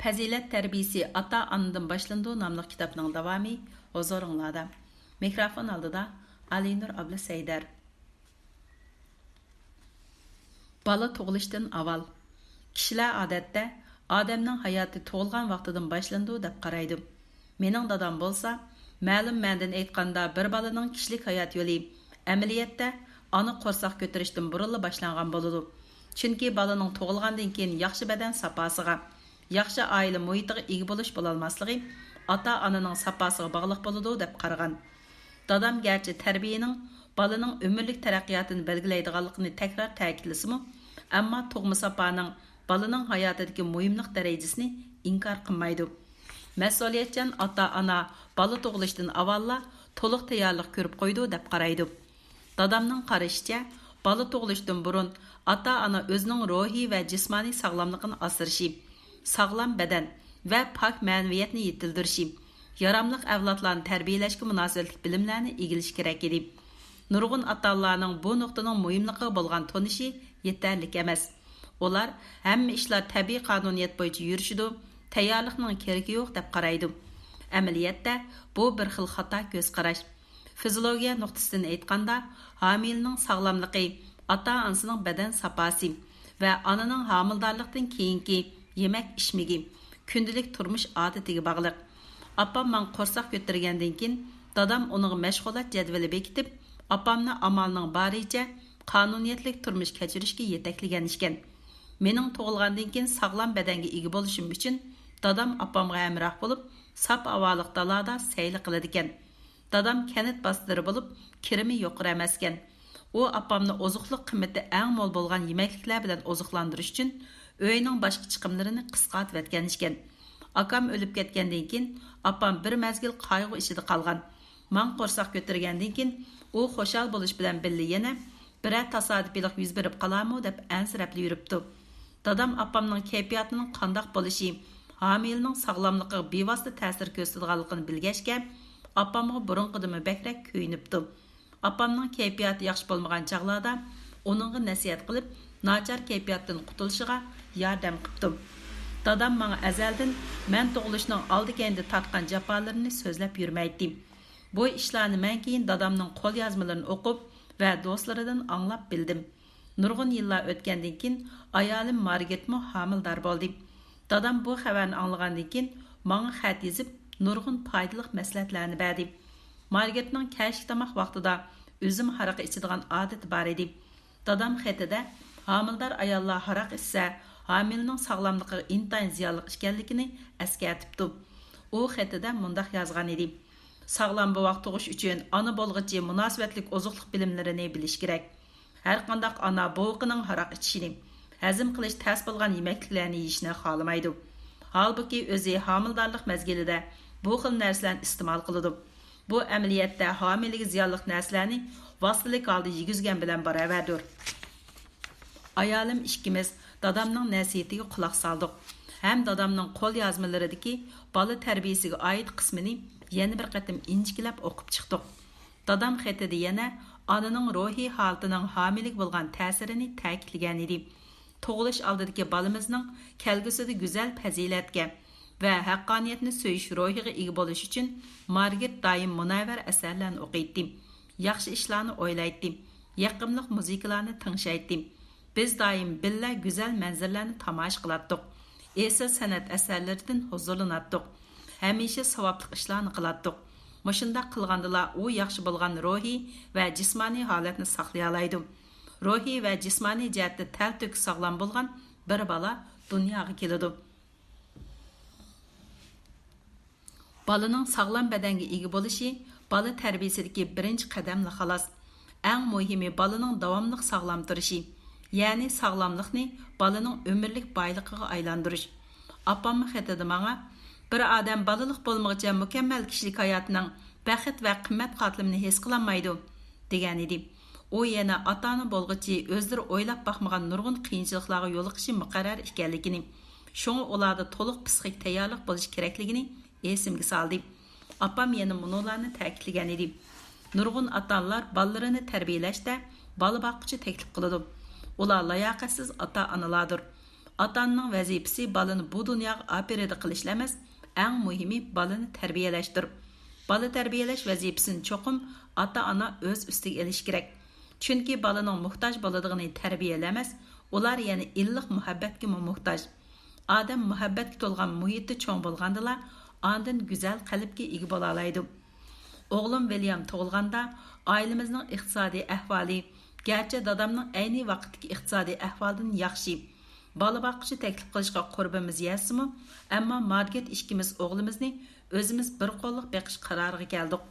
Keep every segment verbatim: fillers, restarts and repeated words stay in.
پەزىلەت تەربىيىسى ئاتا-ئانىدىن باشلىنىدۇ ناملىق كىتابنىڭ داۋامى ھۇزۇرۇڭلاردا. مىكروفون ئالدىدا ئالىنۇر ئابلىسەيدەر. بالا تۇغۇلۇشتىن ئاۋۋال. كىشىلەر ئادەتتە ئادەمنىڭ ھاياتى تۇغۇلغان ۋاقتىدىن باشلىنىدۇ دەپ قارايدۇ. مېنىڭ دادام بولسا، مەلۇم مەنىدىن ئېيتقاندا، بىر بالىنىڭ كىشىلىك ھايات يولى ئەمەلىيەتتە ئانا قورساق كۆتۈرۈشتىن بۇرۇنلا باشلانغان بولىدۇ. چۈنكى بالىنىڭ تۇغۇلغاندىن كېيىن ياخشى بەدەن ساپاسىغا، ياخشى ئائىلە مۇھىتىغا ئىگە بولۇش بولالماسلىقى ئاتا-ئانىنىڭ ساپاسىغا باغلىق بولىدۇ دەپ قارىغان. دادام گەرچە تەربىيەنىڭ بالىنىڭ ئۆمۈرلۈك تەرەققىياتىنى بەلگىلەيدىغانلىقىنى تەكرار تەكىتلىسىمۇ، ئەمما تۇغما ساپانىڭ بالىنىڭ ھاياتىدىكى مۇھىملىق دەرىجىسىنى ئىنكار قىلمايدۇ. مەسئۇلىيەتچان ئاتا-ئانا بالا تۇغۇلۇشتىن ئاۋۋاللا تولۇق تەييارلىق كۆرۈپ قويىدۇ دەپ قارايدۇ. دادامنىڭ قارىشىچە، بالا تۇغۇلۇشتىن بۇرۇن ئاتا-ئانا ئۆزىنىڭ روھىي ۋە جىسمانىي ساغلاملىقىنى ئاسرىشى، ساغلام بەدەن ۋە پاك مەنىۋىيەتنى يېتىلدۈرۈشى، ياراملىق ئەۋلادلارنى تەربىيەلەشكە مۇناسىۋەتلىك بىلىملەرنى ئىگىلىشى كېرەك ئىدى. نۇرغۇن ئاتا-ئانىلارنىڭ بۇ نۇقتىنىڭ مۇھىملىقىغا بولغان تونۇشى يېتەرلىك ئەمەس. ئۇلار ھەممە ئىشلار تەبىئىي قانۇنىيەت بويىچە يۈرۈشىدۇ، تەييارلىقنىڭ كېرىكى يوق دەپ قارايدۇ. ئەمەلىيەتتە، بۇ بىر خىل خاتا كۆز قاراش. فىزىولوگىيە نۇقتىسىدىن ئېيتقاندا، ھامىلىنىڭ ساغلاملىقى ئاتا-ئانىسىنىڭ بەدەن ساپاسى ۋە ئانىنىڭ ھامىلىدارلىقتىن كېيىنكى يېمەك ئىچمىكى، كۈندىلىك تۇرمۇش ئادىتىگە باغلىق. ئاپام ماڭا قورساق كۆتۈرگەندىن كېيىن، دادام ئۇنىڭغا مەشغۇلات جەدۋىلى بېكىتىپ، ئاپامنى ئامالنىڭ بارىچە قانۇنىيەتلىك تۇرمۇش كەچۈرۈشكە يېتەكلىگەن ئىكەن. مېنىڭ تۇغۇلغاندىن كېيىن ساغلام بەدەنگە ئىگە بولۇشۇم ئۈچۈن، دادام ئاپامغا ھەمراھ بولۇپ، ساپ ھاۋالىق دالادا سەيلە قىلىدىكەن. دادام كەنت باستىرى بولۇپ، كىرىمى يۇقىرى ئەمەسكەن. ئۇ ئاپامنى ئوزۇقلۇق قىممىتى ئەڭ مول بولغان يېمەكلىكلەر بىلەن ئوزۇقلاندۇرۇش ئۈچۈن، ئۆينىڭ باشقا چىقىملىرىنى قىسقارتىۋەتكەن ئىكەن. ئاكام ئۆلۈپ كەتكەندىن كېيىن، ئاپام بىر مەزگىل قايغۇ ئىچىدە قالغان. ماڭا قورساق كۆتۈرگەندىن كېيىن، ئۇ خۇشال بولۇش بىلەن بىللە يەنە بىرەر تاسادىپىيلىق يۈز بېرىپ قالارمۇ دەپ ئەنسىرەپلا يۈرۈپتۇ. دادام ئاپامنىڭ كەيپىياتىنىڭ قانداق بولۇشى، ھامىلىنىڭ ساغلاملىقىغا بىۋاسىتە تەسىر كۆرسىتىدىغانلىقىنى بىلگەچكە، ئاپامغا بۇرۇنقىدىنمۇ بەكرەك كۆيۈنۈپتۇ. ئاپامنىڭ كەيپىياتى ياخشى بولمىغان چاغلاردا ئۇنىڭغا نەسىھەت قىلىپ، ناچار كەيپىياتتىن قۇتۇلۇشىغا ياردەم قىپتۇ. دادام ماڭا ئەزەلدىن مەن تۇغۇلۇشنىڭ ئالدى-كەينىدە تارتقان جاپالىرىنى سۆزلەپ يۈرمەيتتى. بۇ ئىشلارنى مەن كېيىن دادامنىڭ قوليازمىلىرىنى ئوقۇپ ۋە دوستلىرىدىن ئاڭلاپ بىلدىم. نۇرغۇن يىللار ئۆتكەندىن كېيىن، ئايالىم مارگېتمۇ ھامىلىدار بولدى. دادام بۇ خەۋەرنى ئاڭلىغاندىن كېيىن، ماڭا خەت يېزىپ، نۇرغۇن پايدىلىق مەسلىھەتلەرنى بەردى. مارگېتنىڭ كەچلىك تاماق ۋاقتىدا ئۈزۈم ھارىقى ئىچىدىغان ئادىتى بار ئىدى. دادام خېتىدە، ھامىلىدار ئاياللار ھاراق ئىچسە، ھامىلىنىڭ ساغلاملىقىغا ئىنتايىن زىيانلىق ئىكەنلىكىنى ئەسكەرتىپتۇ. ئۇ خېتىدە مۇنداق يازغان ئىدى: ساغلام بوۋاق تۇغۇش ئۈچۈن ئانا بولغۇچى مۇناسىۋەتلىك ئوزۇقلۇق بىلىملىرىنى بىلىشى كېرەك. ھەرقانداق ئانا بوۋىقىنىڭ ھاراق ئىچىشىنى، ھەزىم قىلىش تەس بولغان يېمەكلىكلەرنى يېيىشنى خالىمايدۇ. ھالبۇكى، ئۆزى ھامىلىدارلىق مەزگىلىدە بۇ خىل نەرسىلەرنى ئىستېمال قىلىدۇ. بۇ ئەمەلىيەتتە ھامىلىگە زىيانلىق نەرسىلەرنى ۋاسىتىلىك ھالدا يېگۈزگەن بىلەن باراۋەردۇر. ئايالىم ئىككىمىز دادامنىڭ نەسىھىتىگە قۇلاق سالدۇق ھەم دادامنىڭ قوليازمىلىرىدىكى بالا تەربىيىسىگە ئائىت قىسمىنى يەنە بىر قېتىم ئىنچىكىلەپ ئوقۇپ چىقتۇق. دادام خېتىدە يەنە ئانىنىڭ روھىي ھالىتىنىڭ ھامىلىگە بولغان تەسىرىنى تەكىتلىگەنىدى. تۇغۇلۇش ئالدىدىكى بالىمىزنىڭ كەلگۈسىدە گۈزەل پەزىلەتكە ۋە ھەققانىيەتنى سۆيۈش روھىغا ئىگە بولۇشى ئۈچۈن مارگېت دائىم مۇنەۋۋەر ئەسەرلەرنى ئوقۇيتتى، ياخشى ئىشلارنى ئويلايتتى، يېقىملىق مۇزىكىلارنى تىڭشايتتى. بىز دائىم بىللە گۈزەل مەنزىرىلەرنى تاماشا قىلاتتۇق. ئېسىل سەنئەت ئەسەرلىرىدىن ھۇزۇرلىناتتۇق. ھەمىشە ساۋابلىق ئىشلارنى قىلاتتۇق. مۇشۇنداق قىلغاندىلا ئۇ ياخشى بولغان روھىي ۋە جىسمانىي ھالەتنى ساقلىيالايدۇ. روھىي ۋە جىسمانىي جەھەتتە تەلتۆكۈس ساغلام بولغان بىر بالا دۇنياغا كېلىدۇ. بالىنىڭ ساغلام بەدەنگە ئىگە بولۇشى بالا تەربىيىسىدىكى بىرىنچى قەدەملا خالاس. ئەڭ مۇھىمى بالىنىڭ داۋاملىق ساغلام تۇرۇشى، يەنى ساغلاملىقنى بالىنىڭ ئۆمۈرلۈك بايلىقىغا ئايلاندۇرۇش. ئاپاممۇ خېتىدە ماڭا، بىر ئادەم بالىلىق بولمىغۇچە مۇكەممەل كىشىلىك ھاياتنىڭ بەخت ۋە قىممەت قاتلىمىنى ھېس قىلالمايدۇ، دېگەنىدى. ئۇ يەنە ئاتا-ئانا بولغۇچى ئۆزلىرى ئويلاپ باقمىغان نۇرغۇن قىيىنچىلىقلارغا يولۇقۇشى مۇقەررەر ئىكەنلىكىنى، شۇڭا ئۇلاردا تولۇق پىسخىك تەييارلىق بولۇشى كېرەكلىكىنى ئېسىمگە سالدى. ئاپام يەنە مۇنۇلارنى تەكىتلىگەنىدى: نۇرغۇن ئاتا-ئانىلار بالىلىرىنى تەربىيەلەشتە بالا باققۇچى تەكلىپ قىلىدۇ. ئۇلار لاياقەتسىز ئاتا-ئانىلاردۇر. ئاتا-ئانىنىڭ ۋەزىپىسى بالىنى بۇ دۇنياغا ئاپىرىدە قىلىشلا ئەمەس، ئەڭ مۇھىمى بالىنى تەربىيەلەشتۇر. بالا تەربىيەلەش ۋەزىپىسىنى چوقۇم ئاتا-ئانا ئۆز ئۈستىگە ئېلىشى كېرەك. چۈنكى بالىنىڭ موھتاج بولىدىغىنى تەربىيەلا ئەمەس، ئۇلار يەنە ئىللىق مۇھەببەتكىمۇ موھتاج. ئادەم مۇھەببەتكە تولغان مۇھىتتا چوڭ بولغاندىلا، ئاندىن گۈزەل قەلبكە ئىگە بولالايدۇ. ئوغلۇم ۋىليام تۇغۇلغاندا، ئائىلىمىزنىڭ ئىقتىسادىي ئەھۋالى، گەرچە دادامنىڭ ئەينى ۋاقىتتىكى ئىقتىسادىي ئەھۋالىدىن ياخشى، بالا باققۇچى تەكلىپ قىلىشقا قۇربىمىز يەتسىمۇ، ئەمما مارگېت ئىككىمىز ئوغلىمىزنى ئۆزىمىز بىر قوللۇق بېقىش قارارىغا كەلدۇق.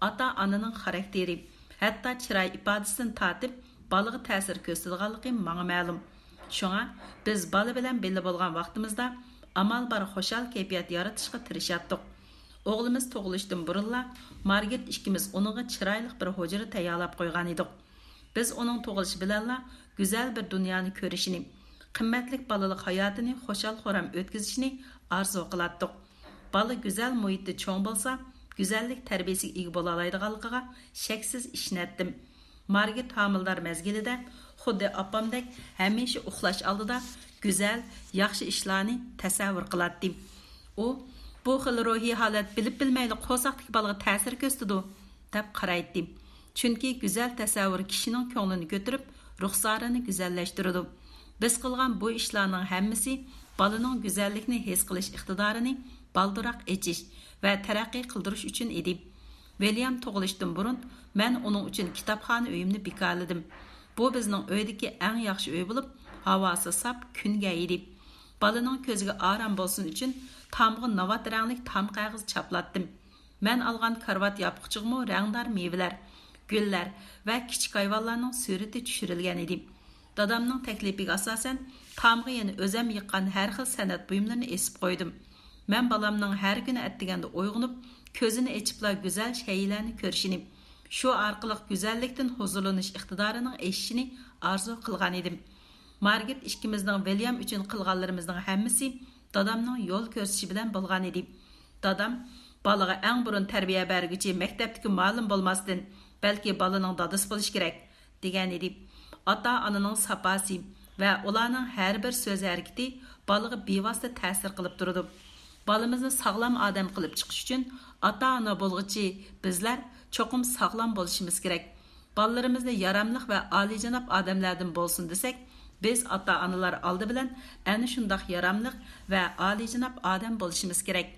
ئاتا-ئانىنىڭ خاراكتېرى، ھەتتا چىراي ئىپادىسىدىن تارتىپ بالىغا تەسىر كۆرسىتىدىغانلىقى ماڭا مەلۇم. شۇڭا بىز بالا بىلەن بىللە بولغان ۋاقتىمىزدا ئامال بار خۇشال كەيپىيات يارىتىشقا تىرىشاتتۇق. ئوغلىمىز تۇغۇلۇشتىن بۇرۇنلا مارگېت ئىككىمىز ئۇنىڭغا چىرايلىق بىر ھۇجرا تەييارلاپ قويغانىدۇق. بىز ئۇنىڭ تۇغۇلۇشى بىلەنلا گۈزەل بىر دۇنيانى كۆرۈشىنى، قىممەتلىك بالىلىق ھاياتىنى خۇشال-خۇرام ئۆتكۈزۈشىنى ئارزۇ قىلاتتۇق. بالا گۈزەل مۇھىتتا چوڭ بولسا، گۈزەللىك تەربىيەسىگە ئىگە بولالايدىغانلىقىغا شەكسىز ئىشىنەتتىم. مارگېت ھامىلىدار مەزگىلىدە خۇددى ئاپامدەك ھەمىشە ئۇخلاش ئالدىدا گۈزەل، ياخشى ئىشلارنى تەسەۋۋۇر قىلاتتى. ئۇ، «بۇ خىل روھىي ھالەت بىلىپ بىلمەيلا قورساقتىكى بالىغا تەسىر كۆرسىتىدۇ» دەپ قارايتتى. چۈنكى گۈزەل تەسەۋۋۇر كىشىنىڭ كۆڭلىنى كۆتۈرۈپ، رۇخسارىنى گۈزەللەشتۈرىدۇ. بىز قىلغان بۇ ئىشلارنىڭ ھەممىسى بالىنىڭ گۈزەللىكنى ھېس قىلىش ئىقتىدارىنى بالدۇرراق ئېچىش ۋە تەرەققىي قىلدۇرۇش ئۈچۈن ئىدى. ۋىليام تۇغۇلۇشتىن بۇرۇن مەن ئۇنىڭ ئۈچۈن كىتابخانا ئۆيۈمنى بىكارلىدىم. بۇ بىزنىڭ ئۆيدىكى ئەڭ ياخشى ئۆي بولۇپ، ھاۋاسى ساپ، كۈنگە ئىدى. بالىنىڭ كۆزىگە ئارام بولسۇن ئۈچۈن تامغا ناۋات رەڭلىك تام قەغىزى چاپلاتتىم. مەن ئالغان كارىۋات ياپقۇچىغىمۇ رەڭدار مېۋىلەر، گۈللەر ۋە كىچىك ھايۋانلارنىڭ سۈرىتى چۈشۈرۈلگەن ئىدى. دادامنىڭ تەكلىپىگە ئاساسەن، تامغا يەنە ئۆزەم يىغقان ھەر خىل سەنئەت بۇيۇملىرىنى ئېسىپ قويدۇم. مەن بالامنىڭ ھەر كۈنى ئەتىگەندە ئويغىنىپ، كۆزىنى ئېچىپلا گۈزەل شەيئىلەرنى كۆرۈشىنى، شۇ ئارقىلىق گۈزەللىكتىن ھۇزۇرلىنىش ئىقتىدارىنىڭ ئېشىشىنى ئارزۇ قىلغان ئىدىم. مارگېت ئىككىمىزنىڭ ۋىليام ئۈچۈن قىلغانلىرىمىزنىڭ ھەممىسى دادامنىڭ يول كۆرسىتىشى بىلەن بولغان ئىدى. دادام، «بالىغا ئەڭ بۇرۇن تەربىيە بەرگۈچى مەكتەپتىكى مۇئەللىم بولماستىن، بەلكى بالىنىڭ دادىسى بولۇشى كېرەك» دېگەن ئىدى. ئاتا-ئانىنىڭ ساپاسى ۋە ئۇلارنىڭ ھەر بىر سۆز ھەرىكىتى بالىغا بىۋاسىتە تەسىر قىلىپ تۇرىدۇ. بالىمىزنى ساغلام ئادەم قىلىپ چىقىش ئۈچۈن ئاتا-ئانا بولغۇچى بىزلەر چوقۇم ساغلام بولۇشىمىز كېرەك. بالىلىرىمىزنى ياراملىق ۋە ئالىيجاناب ئادەملەردىن بولسۇن دېسەك، بىز ئاتا-ئانىلار ئالدى بىلەن ئەنە شۇنداق ياراملىق ۋە ئالىيجاناب ئادەم بولۇشىمىز كېرەك.